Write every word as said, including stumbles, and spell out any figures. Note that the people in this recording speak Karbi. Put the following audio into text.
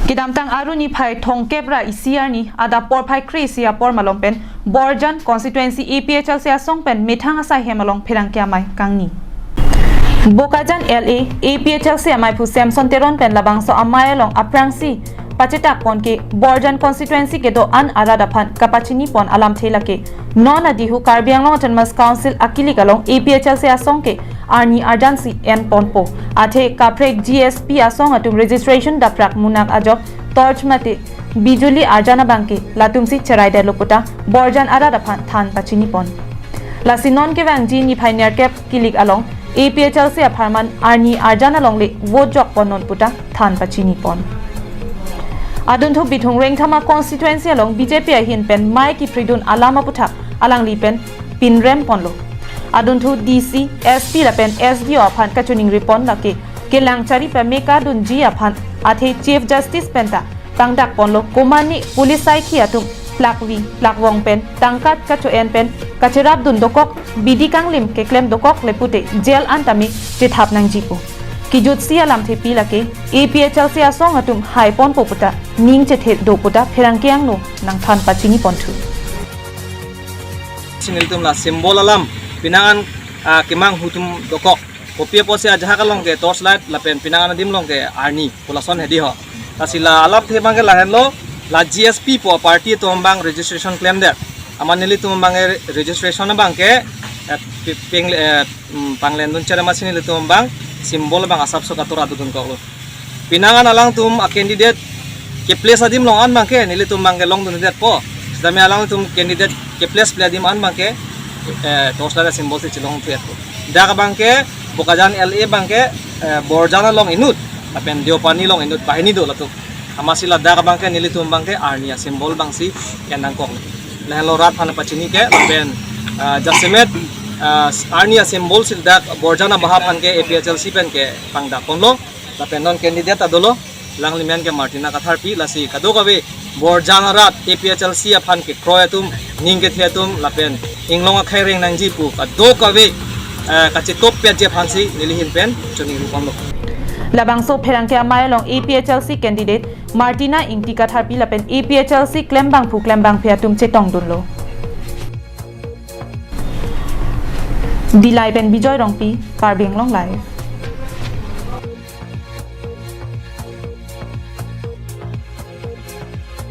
Kedamtang Aru niphai thomkep ra isi arni adap porphai kre-isi apor malom pen Borjan constituency A P H L C asong pen methang asai hem along pherangke amei kangni. Bokajan L A A P H L C ameiphu Samson Teron pen labangso amei along aphrangsi pachetak pon ke Borjan constituency kedo-an arat aphan kapachini pon alamthe lake. Non adihu Karbi Anglong Autonomous Council akilik along A P H L C asong ke arni arjan si en ponpo. Athe kaprek G S P asong atum registration daprak munak ajok torch mate bijuli arjan abangke latumsi cheraidetlo puta Borjan arat aphan than pachini pon. Lasi non kevangji niphai nerkep kilik along A P H L C apharman arni arjan alongle vote jok pon non puta than pachini pon. Adunthu Bithung Rengthama constituency along B J P ahin pen mei kipridun alam aputhak alangli pen pinrem ponlo. Adunthu D C, S P lapen S D O aphan kachiningri pon lake kelang chari pame kadunji aphan, athe Chief Justice penta pangdak ponlo, komane police saikhi atum plakvi plakvong pen tangka kacho-en pen kacherapdun dokok, bidi kanglim keklem dokok le pute jail an tame chethap nangjipo. Kijutsi alamthepi lake A P H L C asong atum hai ponpo puta ning chethe do puta pherangke angno nangthan pachini ponthu. Si nelitum la symbol alam, pinangan, ah, kemanghu atum dokok. Kopi apotsi ajahak along ke torchlight lapen pinangan adim along ke arni pu lason hedi ho. Lasi la alamthe abangke lahenlo, la G S P pu party atum abang registration klemdet. Amat nelitum abangke registration abangke, eh, pi-, ping, eh, mm, panglendun chere amatsi nelitum abang symbol abang asapso katura dodun koklo. Pinangan alangtum a candidate keplace adim along an abangke nelitum abangke longdundetpo. Setame alangtum candidate keplaceple adim an abangke, eh, torchlight symbol si chelongthupo. Dak abangke Bokajan L A abangke, eh, Borjan along inut lapen Deopani along inut banghini do latum. Amatsi ladak abangke nelitum abangke arni asymbol abangsi en nangkok. Lahenlo rat aphan pachini ke lapen, ah, jasemet, ah, arni asymbol si dak Borjan abaha aphan ke A P H L C pen ke pangdak ponlo. Lapen non candidate ta dolo, alangli amen ke Martina Katharpi, lasi kadokave Borjan arat A P H L C aphan kekroi atum, ning kethe atum lapen inglong akhei reng nangji pu kadokave, eh, kachetop piji aphansi neli ahin pen chiningri ponlo. Labangso pherangke amei along A P H L C candidate Martina Ingti Katharpi lapen A P H L C klembangphu klembangphi atum chetongdunlo. Dillai pen Bijoy Rongpi, Karbi Anglong Live.